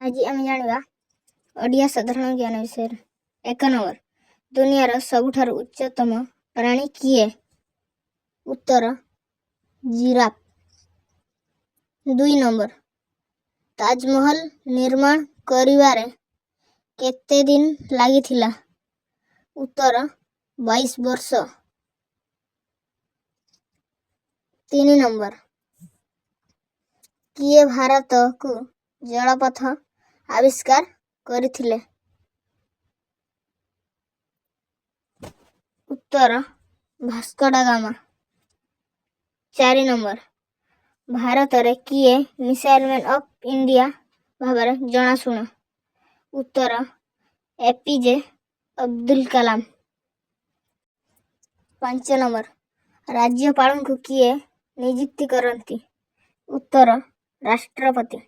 ଆଜି ଆମେ ଜାଣିବା ଓଡ଼ିଆ ସାଧାରଣ ଜ୍ଞାନ ବିଷୟରେ। 1 ନମ୍ବର, ଦୁନିଆର ସବୁଠାରୁ ଉଚ୍ଚତମ ପ୍ରାଣୀ କିଏ? ଉତ୍ତର ଜିରାଫ। 2 ନମ୍ବର, ତାଜମହଲ ନିର୍ମାଣ କରିବାରେ କେତେ ଦିନ ଲାଗିଥିଲା? ଉତ୍ତର 22 ବର୍ଷ। 3 ନମ୍ବର, କିଏ ଭାରତକୁ ଜଳପଥ ଆବିଷ୍କାର କରିଥିଲେ? ଉତ୍ତର ଭାସ୍କୋଡାଗାମା। 4 ନମ୍ବର, ଭାରତରେ କିଏ ମିସାଇଲ୍ ମ୍ୟାନ୍ ଅଫ୍ ଇଣ୍ଡିଆ ଭାବରେ ଜଣାଶୁଣା? ଉତ୍ତର ଏପିଜେ ଅବଦୁଲ କାଲାମ। 5 ନମ୍ବର, ରାଜ୍ୟପାଳଙ୍କୁ କିଏ ନିଯୁକ୍ତି କରନ୍ତି? ଉତ୍ତର ରାଷ୍ଟ୍ରପତି।